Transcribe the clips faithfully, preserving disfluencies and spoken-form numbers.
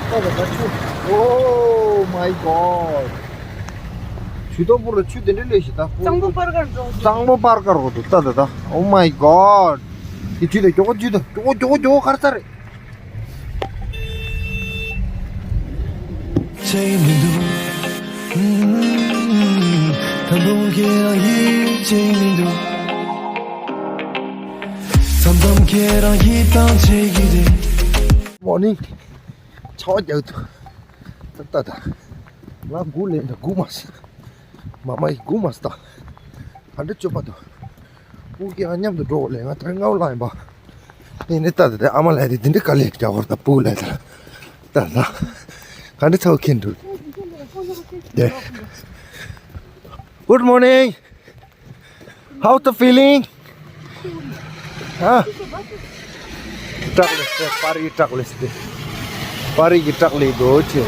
ད་ད་ད་ཆུ། Oh my god. ཆུ་དོག་པོ་ལ་ཆུ་དེ་འདྲ་ལས་ཤི་ད། གཙང་པོ་པར་ཀར་འགྲོ། གཙང་པོ་པར་ཀར་འགྲོ་འདུག་ད་ད་ད། Oh my god. དེ་ཆུ་དེ་མགྱོགས་པོ་ཆུ་དེ་མགྱོགས་པོ་མགྱོགས་པོ་མགྱོགས་པོ་གར་ཚར་རེད། ཆེ་མི་འདུག་ད་དུང་ཁྱེད་རང་ཡིད་ཆེས་མི་འདུག་མཚམས་མཚམས་ཁྱེད་རང་ཡིད་དང་བྱེད་ཀྱི་རེད། Morning. ཆར་པ་རྒྱག་འདུག་ད་ད་ད། ང་སྒུག་ལས་འདྲ་སྒུག་མ་སོང་། མ་མ་ཡིས་སྒུག་མ་སོང་ད། ག་འདྲ་སྤྱོད་པ་འདུག་སྤུ་གུ་ང་མཉམ་དུ་འགྲོ་བ་ལས་ང་ད་རིང་སྔ་པོ་ལངས་ཡིན་པ། ཨེ་ནས་ད་ད་ད་ཨ་མ་ལགས་དེ་འདི་འདྲ་དཀའ་ལས་རྒྱག་བར་ད་སྤུ་གུ་ལས་ད། ད་ད། ག་འདྲ་ཚ་བོ་ཁེན་འདུག་དེ། Good morning. How the feeling? ཧ། སྐྲག་ལེ་སེ། པར་རིས་སྐྲག་ལེ་སེ། པར་རིས་ཀྱི་སྐྲག་ལེ་དོ་ཆེ།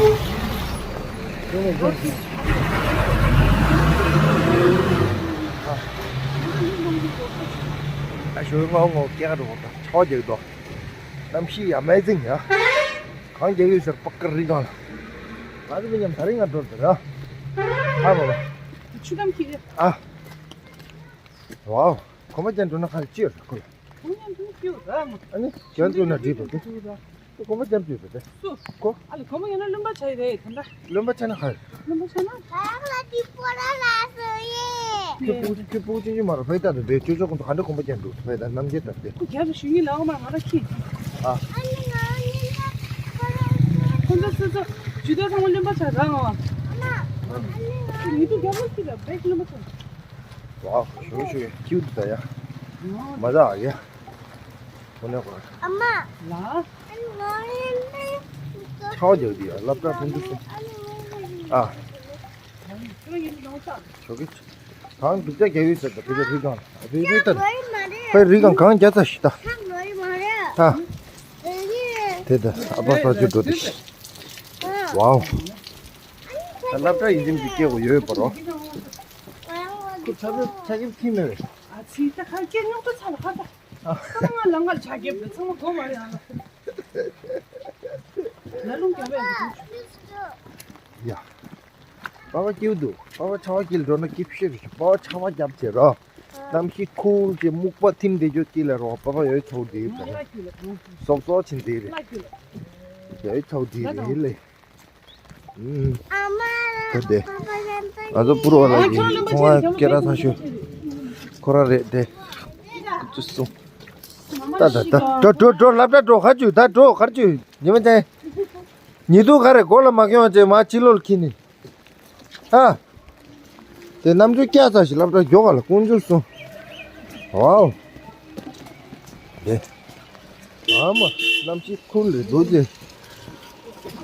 ཨ་ཞོ་ངོ་ངོ་སྐྱེ་ག་འགྲོ་གོ་ད་ཆོག་རྒྱག་དོ། གནམ་གཤིས་ཨ་མེ་ཛིང་ཡ། གང་རྒྱག་ཡོད་ཟེར་པ་ཀར་རི་སྒང་ལ། ང་ཚོ་མི་མཉམ་ད་རིང་ང་འགྲོ་ཟེར་ཨ། ཨ་བ་བ། ཆུ་ཁམ་གྱི། ཨ། ཝའོ། གོམ་པ་ཅན་འགྲོ་ན་ཁ་ལ་ཅི་ཡོད་རེད་ཁོ་ལ། གོམ་པ་ཅན་འགྲོ་ན་ཅི་ཡོད་རེད་མ། ཨ་ནི་ཅན་འགྲོ་ན་འགྲིག་པ་དེ། ཁོ་གོམ་པ་ཅན་ཅི་ཡོད་རེད་དེ། སུ། ཁོ། ཨ་ལ་གོམ་པ་ཡོད་ན་རློན་པ་བྱ་ཡི་རེད་ད་ལྟ། རློན་པ་བྱ་ན་ཁ་ཡོད། རློན་པ་བྱ་ན། ཁྱོད་སྤུ་ཁྱོད་སྤུ་ཅན་ཅི་མ་རེད་ཕ་ཡི་ད་དུ་དེ་ཅོ་ཅོ་ཁོང་ཚོ་ག་འདྲ་གོམ་པ་ཅན་འགྲོ་ཕ་ཡི་ད་རྣམ་རྒྱལ་ད་དེ། ཁོ་རྒྱབ་ལ་ཞུ་ཡིན་ལའོ་མ་ང་ར་ཁྱི། ཨ། ཁོང་ཚོ་སུ་ཚོ། ཇུས་གཏོགས་ཚང་མ་རློན་པ་བྱ་ར་ང་བ། ཁྱོད་མི་ཐུག་རྒྱབ་ལ་ཁྱི་ད་བེག་རློན་པ་བྱ། ཝའོ། ཞུ་ཞུ་ཁྱིའུ་ད་ཡ། མ་ད་ཡ། ཁོ་ནས་ཁོ། ཨ་མ། ལ། ཁྲའོ་རྒྱག་དེ་ཡ་སློབ་གྲྭ་ཕུན་ཚོགས་སུ། ཨ། ཞོགས་ཀྱི། གང་སྡུག་ཅག་རྒྱག་ཡོད་ཟེར་ད་བོད་ཀྱི་རི་སྒང་ལ་རི་རི་ལྟར། བོད་རི་སྒང་གང་རྒྱ་ཚ་ཞིག་ད། ཧ། དེ་ད་ཨ་ཕ་ས་ཆུ་འགྲོ་དེ་ཤི། ཝའོ། ད་སློབ་གྲྭ་ཡིན་ཙམ་གྱི་སྐྱེ་དགོས་ཡོད་པ་རོ། ཁོ་ཆ་ཚ་ཆ་ཁྱིམ་ཁྱིམ་མེད་པས། ཨ་ཙི་ད་ཁ་སྐྱེ་རྙོག་དྲ་ཚ་ལ་ཧ་ད། ཚང་མ་ལ་ང་ལ་ཆ་རྒྱབ་ནས་ཚང་མ་སྒོ་མ་རེད་ཨ་ལ། ལ་ལུང་རྒྱབ་ཡ་འདུག་ཡ། པ་པ་སྐྱིད་འདུག་པ་པ་ཆར་པ་དཀྱིལ་འགྲོ་ན་སྐྱིད་ཤོས་རེད། པ་པ་ཆར་པ་རྒྱབ་བྱེད་རོ། གནམ་གཤིས་ཁུལ་གྱི་སྨུག་པ་ཐིམ་བསྡད་རྒྱུ་དཀྱིལ་ལ་རོ། པ་པ་ཡོད་ཚོགས་འདི་རེད། སོབ་སོབ་ཕྱིན་འདི་རེད། ཡོད་ཚོགས་འདི་རེད་ལེ། ཨུམ། ད་དེ། ང་ཚོ་པུར་བ་ལ་ཡིན་ཚོང་ཁང་སྐད་གྲགས་ཚ་ཤོས། ཁོ་རང་རེད་དེ། ཀུ་ཅུ་སོང་། ད་ད་ད་འགྲོ་འགྲོ་འགྲོ་སློབ་གྲྭ་འགྲོ་གར་ཅུ་ད་འགྲོ་གར་ཅུ་ཉི་མ་ཅན། ཉི་དུ་ག་རེ་མགོ་ལ་མ་གྱོན་བྱས་མ་ཕྱི་ལོགས་ལ་འཁྱེར་ནི། ཨ། དེ་གནམ་གྲུ་སྐྱ་ཚ་ཞིག་སློབ་གྲྭ་མགྱོགས་ག་ལ་ཀུན་འཇུ་སོང་། ཝའོ། དེ། ཨ་མ། གནམ་གཤིས་ཁུལ་རེད་འདུག་ཅེ།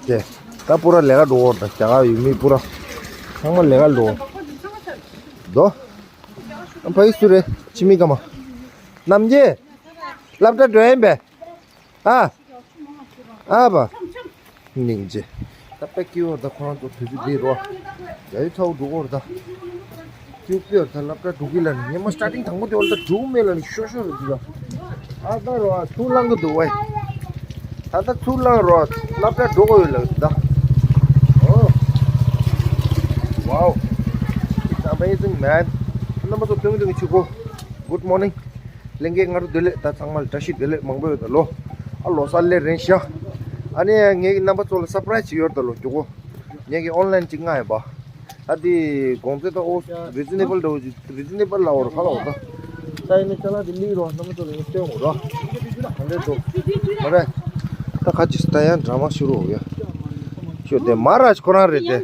དེ། ད་པུ་ར་ལས་ཀ་འགྲོ་འོར་ད་རྒྱ་གར་ཡུལ་མི་པུ་ར། ཚང་མ་ལས་ཀ་འགྲོ་འོར། དོ། ཨ་ཕ་ཡི་སུ་རེད་ཕྱི་མི་ཀ་མ། རྣམ་རྒྱལ། སློབ་གྲྭ་འགྲོ་ཡིན་པས། ཨ། ཨ་བ། སྙིང་རྗེ། ད་པད་སྐྱིད་འོར་ད་ཁོ་རང་ཚོ་དུས་ཚོད་འདི་རོ། ཡ་ཡི་ཚ་བོ་འགྲོ་གི་འོར་ད། སྐྱིད་པོ་འོར་ད་སློབ་གྲྭ་འགྲོ་གི་ལ་ནི་ཉི་མ་སྟ་ཊིང་དང་པོ་དེ་འོར་ད་འགྲོ་གི་མེད་ལ་ནི་ཤོར་ཤོར་རེད་འདུག་ད། ཨ་ད་རོ་ཨ་ཚུར་ལངས་གི་འདུག་བས། ད་ད་ཚུར་ལངས་རོ་སློབ་གྲྭ་འགྲོ་གི་ཡོད་ལ་ད། ཨོ། ཝའོ། It's amazing, man. རྣམ་པ་ཚོ་སྟོན་གི་འདུག་གི་ཆུ་ཁོ། Good morning. ལྷན་རྒྱས་སྔ་དྲོ་བདེ་ལེགས། ད་ཚང་མ་ལ་བཀྲ་ཤིས་བདེ་ལེགས་མང་པོ་ཡོད་ད་ལོ། ཨ་ལོ་གསར་ལེ་རན་ཤག་ཨ་ནི་ངས་རྣམ་པ་ཚོ་ལ་སར་པ་རའི་ཛི་ཅིག་ཡོད་ད་ལོ་མགྱོགས་པོ། ངས་ཀྱི་ཨོན་ལན་ཅིག་མངགས་ཡོད་པ། ཨ་དེ་གོང་ཚད་ད་ཨོ་རི་ཛི་ནེ་བལ་འདྲ་བོ་ཅིག་རི་ཛི་ནེ་བལ་ལ་འོ་ར་ཧ་ལ་འོ་ད། ད་ཡིན་ན་ཅ་ལག་དེ་ལིག་རོ་རྣམ་པ་ཚོ་ལ་ངས་སྟོན་འོ་ར། ག་འདྲས་འདུག་མ་རེད། ད་ཁ་ཅིག་ད་ཡང་འདྲ་མ་ཤུ་རུ་འོ་ཡ། ཤོད་དེ་མ་ར་ཅི་ཁོ་རང་རེད་དེ།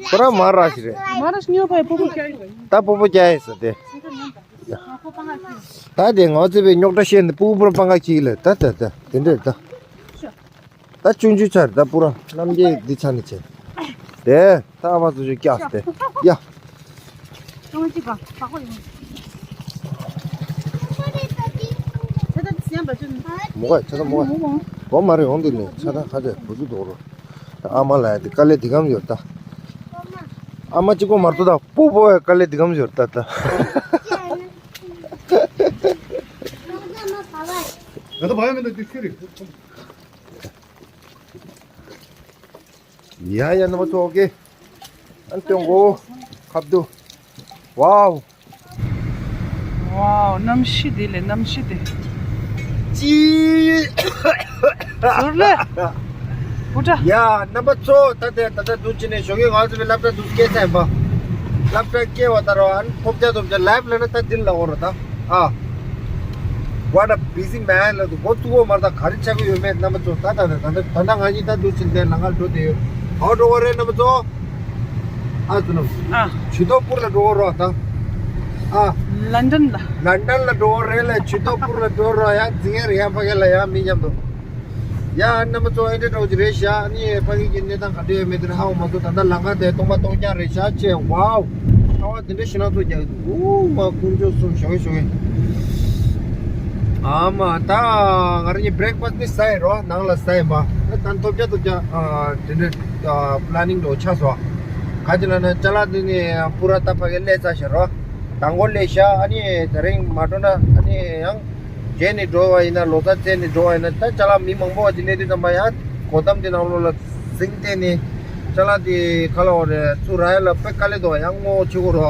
ཁོ་རང་མ་ར་ཅི་རེད། མ་ར་ཅི་ཉོ་ཕའི་སྤོ་སྤོ་རྒྱག་ཡིན་པ་ཡིན། ད་སྤོ་སྤོ་རྒྱག་ཡིན་ཟེར་དེ། ད་དེ་ང་ཚོ་པའི་རྙོག་དྲ་བཤད་ནས་སྤུ་གུ་པུ་ར་སྤང་ཁ་ཁྱིག་ལ་ད་ད་ད་དེ་འདྲས་ད། ད་ཆུང་ཆུང་ཆར་ད་པུ་ར་རྣམ་རྒྱལ་འདི་ཆ་ནས་བྱས། དེ་ད་ཨ་མ་ཚོ་ཞིག་སྐྱག་སྟེ། ཡ། ཀྲོང་གཅིག་པ་བག་པ་ཡོང་། ཆ་ད་ཟན་པ་ཆུ་ནི། མོ་ག་ཆ་ད་མོ་ག་མོ་ག་གོ་མ་རེ་ཡོང་དེ་ནས་ཆ་ད་ཁ་ཆ་བུ་ཚུ་དོག་རོ། ཨ་མ་ལ་ཡ་དེ་དཀའ་ལས་འདི་གམ་ཡོད་ད། ཨ་མ་གཅིག་པོ་མ་གཏོགས་ད་སྤུ་པོ་ཡ་དཀའ་ལས་འདི་གམ་ཡོད་ད་ད། ང་ད་བ་ཡ་མེད་ད་དུས་ཁྱོད་རེད། ཡ་ཡ་རྣམ་པ་ཚོ། ཨོ་ཀེ། ཨ་ནི་སྟོན་གོ། ཁབ་ཏུ། ཝའོ། ཝའོ། གནམ་གཤིས་འདི་ལས་གནམ་གཤིས་འདི། ཅི། ཟུར་ལས། པུ་ཏྲ། ཡ་རྣམ་པ་ཚོ། ད་ལྟ་ད་ལྟ་འདུག་ཅི་ནས་ཞོགས་ཀས་ང་ཚོ་བའི་སློབ་གྲྭ་འདུག་སྐད་ཆ་ཡིན་པ། སློབ་གྲྭ་སྐྱེལ་བ་ད་རོ། ཨ་ནི་ཐོབ་ཆ་ཐོབ་ཆ་ལའིབ་ལ་ན་ད་འདི་ལ་འོ་རོ་ད། ཨ། What a busy man ལ་འདུག་འགོ་ཚུགས་པ་མར་ད་ག་རེ་ཆགས་ཀྱི་ཡོད་མེད་རྣམ་པ་ཚོ། ད་ད་ད་ད་ད་ང་གཉིས་ད་འདུག་ཅི་འདི་ལ་ང་འགྲོ་བསྡད་ཡོད། ཨོ་འགྲོ་བ་རེད་རྣམ་པ་ཚོ། ཨ་ཙི་ནམ། ཨ། ཇུ་དོ་པུར་ལ་འགྲོ་རོགས་དང་། ཨ། ལན་ཌན་ལ། ལན་ཌན་ལ་འགྲོ་རོགས་རེད་ལ། ཇུ་དོ་པུར་ལ་འགྲོ་རོགས་ཡ། འཛིང་ཡ་རེད་ཡ། ཕ་གི་ལ་ཡ་མི་མཉམ་དུ། ཡ་རྣམ་པ་ཚོ་ཨེ་འདྲ་འགྲོ་གི་རེད་ཤག་ཨ་ནི་ཕ་གི་གི་གནས་སྟངས་ག་འདྲ་ཡོད་མེད་དེ་ཧ་གོ་མ་སོང་། ད་ལྟ་ལམ་ཁ་དེ་སྟོང་པ་སྟོང་རྐྱང་རེད་ཤག་ཅེ། ཝའོ། ཁ་བ་དེ་འདྲ་ཞེད་སྣང་ཚོ་རྒྱག་གི་འདུག་ཨོ་མ་དཀོན་མཆོག་གསུམ། ཞོགས་ཀས་ཞོགས་ཀས། ཨ་མ་ད་ང་རང་གཉིས་བྷེ་རེག་ཕ་སི་ཊི་ནི་ཟ་ཡི་རོ། ནང་ལ་ཟ་ཡིན་པ། ད་ཐོབ་རྒྱ་ཐོབ་རྒྱ། ཨ་དེ་འདྲ་པི་ལེ་ནིང་འགྲོ་ཆགས་སོང་། ག་ཅི་ལ་ན་ཅ་ལག་འདི་ནི་པུ་ར་ད་ཕ་གི་སླེབས་ཚར་ཤག་རོ། དང་པོ་སླེབས་ཤག་ཨ་ནི་དེ་རིང་མ་འགྲོ་ན་ཨ་ནི་ཡང་རྗེས་ནས་འགྲོ་བ་ཡིན་ན། ལོ་གསར་རྩེ་ནས་འགྲོ་བ་ཡིན་ན། ད་ཅ་ལག་མི་མང་པོ་བ་ཅིག་སླེབས་དུས་ཙམ་པ་ཡང་སྒོ་འགྲམ་དེ་ནང་ལོགས་ལ་ཟིང་བལྟས་ནས་ཅ་ལག་དེ་ག་ལ་འོ་རེད། ཚུར་རག་ཡ་ལ་དཔེ་དཀའ་ལས་འདུག་ཡང་ངོ་ཆེ་གོ་རོ།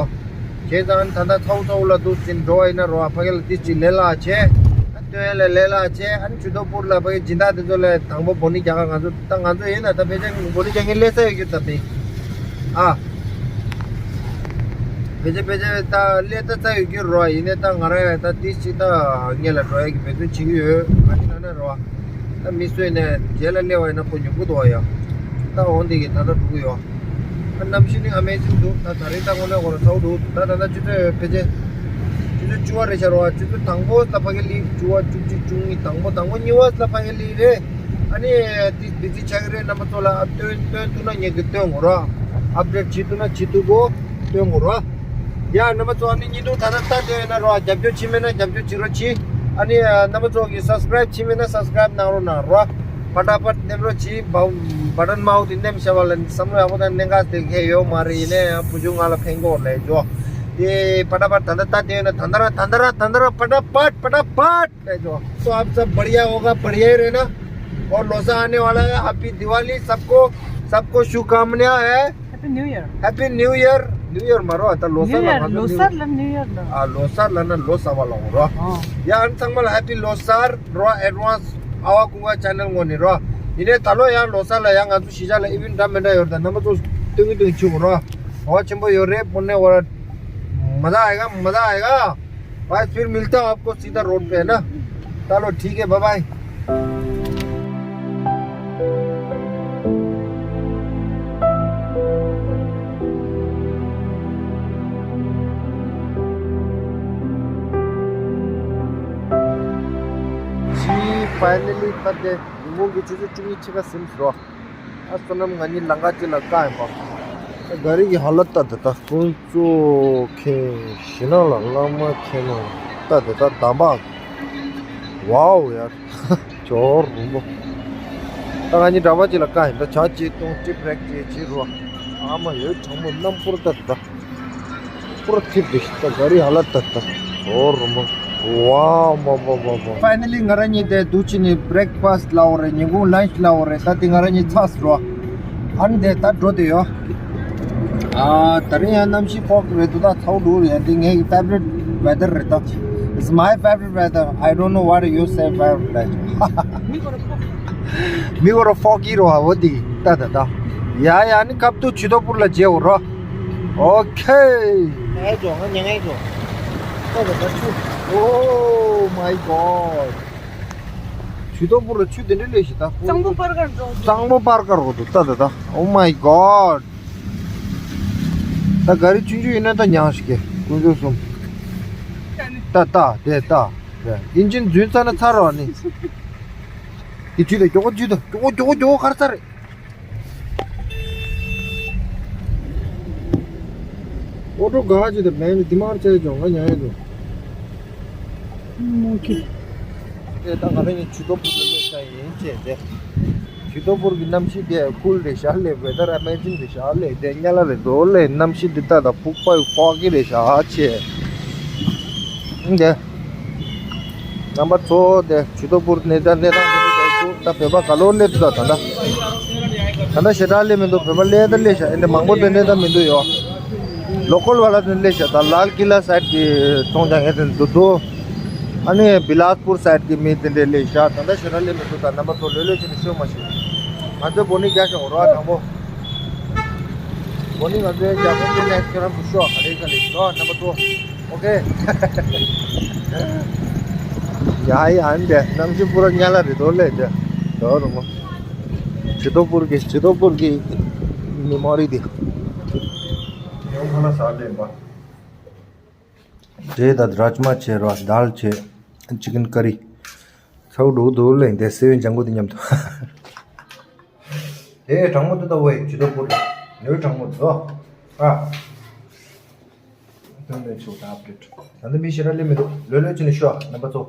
བྱས་ཙང་ད་ལྟ་ཚ་བོ་ཚ་བོ་ལ་འདུག་ཅིག་འགྲོ་བ་ཡིན་ན་རོ། ཨ་ཕ་གི་ལ་དེ་ཅིག་ལས་སླ་བྱས། ཨ་སྟོན་ཡ་ལ་ལས་སླ་བྱས། ཨ་ནི་ཇུ་དོ་པུར་ལ་ཕ་གི་སྦྱིན་བདག་དེ་ཚོ་ལ་དང་པོ་བོ་ནི་རྒྱག་ག་ང་ཚོ་ད་ང་ཚོ་ཡིན་ན་ད་ཕལ་ཆེར་བོ་ནི་རྒྱག་མཁན་སླེབས་ཚར་ཡོད་རྒྱུ་ད་དེ། ཨ། ཕལ་ཆེར་ཕལ་ཆེར་ད་སླེབས་ཚར་ཡོད་རྒྱུ་རོ། ཡིན་ནའི་ད་ང་རང་ཡང་ད་དེ་ཅིག་ད་སྔོན་ལ་འགྲོ་ཡ་གི་འབད་བརྩོན་བྱེད་ཀྱི་ཡོད། ག་ཅི་ལབ་ན་རོ། ད་མི་སུ་ཡིན་ནའི་རྗེས་ལ་སླེབས་པ་ཡིན་ན་ཁོ་ཉོབ་ཀྱི་འདུག་ཡ། ད་འོ་འདི་གི་ད་ལྟ་འགྲོ་གི་ཡོད། ད་གནམ་གཤིས་ནི་ཨ་མེ་ཛིང་འདུག་ད་ད་རེས་ད་དངོས་གནས་ཁོ་རང་ཚ་བོ་འདུག་ད་ད་ལྟ་ཆུ་ཚོད་ཕལ་ཆེར་ཆུ་ཚོད་བཅུ་པ་རེད་ཤག་རོ། ཆུ་ཚོད་དང་པོ་ལ་ཕ་གི་སླེབས། བཅུ་པ། བཅུ་གཅིག། བཅུ་གཉིས། དང་པོ་དང་པོ་གཉིས་པ་ལ་ཕ་གི་སླེབས་རེད། ཨ་ནི་དེ་བི་ཛི་ཆགས་ཀྱི་རེད། རྣམ་པ་ཚོ་ལ་ཨ་སྟོན་སྟོན་ཐུབ་ན་ངས་ཀྱི་སྟོན་དགོས་རོ། ཨབ་ཌེཊ་བྱེད་ཐུབ་ན་བྱེད་ཐུབ་གོ། སྟོན་དགོས་རོ། ཡ་རྣམ་པ་ཚོ། ཨ་ནི་བརྙན་ཐུང་ད་ལྟ་ལྟ་བསྡད་ཡོད་ན་རོ། རྒྱབ་སྐྱོར་བྱེད་མེད་ན་རྒྱབ་སྐྱོར་བྱེད་རོགས་གྱིས། ཨ་ནི་རྣམ་པ་ཚོ་གིས་སབ་སི་ཀ་རའིབ་བྱེད་མེད་ན་སབ་སི་ཀ་རའིབ་གནང་རོགས་གནང་རོ། ཕ་ཏ་ཕ་ཏ་ནེམ་རོགས་གྱིས། བ་བ་ཊན་མའོ་དེ་ནེམ་བྱས་པ་ལ་བསམ་བློ་ཡག་པོ་དང་གནད་འགག་དེ་གས་ཡོད་མ་རེད། ཡིན་ནའི་ཡང་བུ་ཆུང་ང་ལ་ཕན་གོ་ལས་འཇོག་དེ་ཕ་ཏ་ཕ་ཏ་ད་ལྟ་ལྟ་བསྡད་ཡོད་ན། ད་ད་ར་ད་ད་ར་ད་ད་ར། ཕ་ཏ་ཕ་ཏ་ཕ་ཏ་ཕ་ཏ། तो आप सब बढ़िया होगा, बढ़िया ही रहना। और लोसा आने वाला है, हैप्पी दिवाली सबको, सबको शुभकामनाएं है। Happy New Year. Happy New Year. New Year མ་རོ། ད་ལོ་གསར་ལ། ང་ཚོ་ལོ་གསར་ལ་ནིའུ་ཡར་ལ། ཨ། ལོ་གསར་ལ་ན་ལོ་གསར་པ་ལ་འོ་རོ། ཨ། ཡ་ཨ་ནི་ཚང་མ་ལ་ཧེ་པི་ལོ་གསར་རོ། ཨེཌ་ཝན་སི་ཨ་ཝ་ཀུན་དགའ་ཆེ་ནལ་ངོས་ནས་རོ། ཡིན་ནའི་ད་ལོ་ཡང་ལོ་གསར་ལ་ཡང་ང་ཚོ་གཞིས་ཆགས་ལ་ཨི་ཝེནཊ་འདྲ་མི་འདྲ་ཡོད་རེད། ད་རྣམ་པ་ཚོ་སྟོན་གི་སྟོན་གི་བྱེད་དགོས་རོ། ཧ་ཆེན་པོ་ཡོད་རེད། དཔོན་གནས་བར་མ་ད་ཨེ་ག་མ་ད་ཨེ་ག། भाई, फिर मिलता हूँ आपको सीधा रोड पे, है ना? चलो, ठीक है, bye bye. ཕའི་ནལ་ལི་ད་དེ་ཉིན་གུང་གི་ཆུ་ཚོད་བཅུ་གཉིས་ཕྱེད་ཀ་ཟིན་སོང་། ཨ་བསོད་ནམས། ང་གཉིས་ལམ་ཁ་ཅིག་ལ་བཀག་ཡིན་པ། ད་ག་རི་གི་ཧ་ལ་ད་ད་ད་ཀུན་གཙོ་མཁན་ཞེ་ནང་ལ་བླ་མ་མཁན་ནང་ད་ད་ད་དམ་པ། ཝའོ་ཡར། ཇོ་རུ་མོ། ད་ང་གཉིས་འགྲམ་པ་ཅིག་ལ་བཀག་ཡིན། ད་ཇ་ཅིག་འཐུང་། ཊི་བྷེ་རེག་ཅིག་བྱེད་རོགས། ཨ་མ་ཡོད། གྲང་མོ་གནམ་སྤོར་ད་ད། པུ་ར་ཐིབ་དེ་ཤི་ད་ག་རི་ཧ་ལ་ད་ད། ཨོ་རོ་མ། ཝའོ་མ་མ་མ་མ། ཕའི་ནལ་ལི་ང་རང་གཉིས་དེ་འདུག་ཅི་ནི་བྷེ་རེག་ཕ་སི་ཊི་ལ་འོ་རེད། ཉིན་གུང་ལན་ཆི་ལ་འོ་རེད། ད་དེ་ང་རང་གཉིས་ཚར་སོང་རོ། ཨ་ནི་དེ་ད་འགྲོ་དེ་ཡོད། ཨ་ད་རིང་ཡང་གནམ་གཤིས་ཕོག་གི་རེད་འདུག་ད་ཚ་བོ་འདུག་རེད། དེ་ངའི་ཕེ་ཝ་རི་ཊི་ཝེ་དར་རེད་ད། It's my favorite weather. I don't know what you say favorite weather. མི་གོ་ར་ཕོག་གི་རོ། ཨ་བོ་དེ་ད་ད་ད། ཡ་ཡ། ཨ་ནི་སྐབས་དུ་ཇུ་དོ་པུར་ལ་མཇལ་འོ་རོ། ཨོ་ཁེ། ང་ཡ་ཇོ། ང་ཉ་ང་ཡ་ཇོ། ཏོ་ཏོ་ཏོ་ཆུ། Oh my God. ཇུ་དོ་པུར་ལ་ཆུ་དེ་འདྲ་ལས་ཤི་ད། གཙང་པོ་པར་ཀར་འགྲོ། གཙང་པོ་པར་ཀར་འགྲོ་འདུག་ད་ད་ད། Oh my God. ད་ག་རི་ཆུང་ཆུང་ཡིན་ན་ད་མྱངས་ཤིག་གེ། དཀོན་མཆོག་གསུམ། ད་ད་དེ་ད། ཨིན་ཇིན་རྫུན་ཚར་ན་ཚར་རོ་ནི། དེ་ཇུས་ད་མགྱོགས་པོ་ཇུས་ད། མགྱོགས་པོ་མགྱོགས་པོ་མགྱོགས་པོ་གར་ཚར་རེད། ཨོ་ཊོ་ག་ཅི་དེ་མེད་ནི་དེ་མར་བྱས་ཀྱང་ང་ཉན་ཡོད་དོ། མོ་ཁི། དེ་ད་ང་རང་གི་ཇུ་དོ་པུར་ལ་སླེབས་ས་ཡིན་བྱས་ཏེ། ཇུ་དོ་པུར་གི་གནམ་གཤིས་དེ་ཀུལ་རེད་ཤག་ལས་ཝེ་དར་ཨ་མེ་ཛིང་རེད་ཤག་ལས་དེ་ཉ་ལ་རེད་དོ་ལས་གནམ་གཤིས་འདི་ད་ད་ཕུག་པ་ཕོག་གི་རེད་ཤག་ཆེ། འདི། རྣམ་པ་ཚོ་དེ་ཇུ་དོ་པུར་གནས་ད་གནས་སྟངས་དེ་འདྲ་འདུག་ད་བོད་པ་ག་ལོ་སླེབས་འདུག་ད་ད། ད་ལྟ་ཞེ་དྲག་སླེབས་མི་འདུག་བོད་པ་སླེབས་ད་སླེབས་ཤག་ཨེ་འདྲ་མང་པོ་དེ་འདྲ་ད་མི་འདུག་ཡོ། ལོ་ཀལ་བ་ལ་དེ་སླེབས་ཤག་ད་ལཱལ་ཀི་ལ་སའིཌ་གི་ཚོང་ཅང་ཨེ་དེ་འདུག་འདུག་ཨ་ནི་བི་ལཱས་པུར་སའིཌ་གི་མི་དེ་འདྲ་སླེབས་ཤག་ད་ལྟ་ཞེ་དྲག་སླེབས་མི་འདུག་ད་རྣམ་པ་ཚོ་ལྷོད་ལྷོད་བྱས་ནས་ཤོད་མ་ཤེས། ང་ཚོའི་བོ་ནི་རྒྱག་ཤག་འོ་རོགས་དང་པོ། བོ་ནི་ང་ཚོའི་རྒྱག་པོ་དེ་ནས་ཁྱོད་རང་ཚོ་ཤོག་ག་ལེ་ག་ལེ་ཡོ་རྣམ་པ་ཚོ། ཨོ་ཁེ། ཡ་ཡ་ཨན་དེ་གནམ་གཤིས་པུ་ར་ཉ་ལ་རེད་དོ་ལེ་དེ། དོ་རུ་མོ། ཇི་ཏོ་པུར་གི་ཇི་ཏོ་པུར་གི་མི་མོ་རི་དེ། ཡོང་ཁ་ན་ས་ལེན་པ། དེ་ད་རཱཇ་མ་བྱས་རོ་དཱལ་བྱས། ཅི་ཀན་ཀ་རི། ཚའུ་འགྲོ་དོ་ལེ་དེ་སེ་བན་ལྗང་གུ་དེ་མཉམ་དུ། དེ་གྲང་མོ་དེ་ད་ཝེ་ཇི་ཏོ་པུར། ནུ་གྲང་མོ་དོ། ཨ། དོན་ལས་ཆོག་ད་ཨབ་ཌེཊ། ད་ནི་མི་ཤེས་ར་ལེ་མི་འདུག་ལོས་ལོས་ཅི་ནི་ཤོ་རྣམ་པ་ཚོ།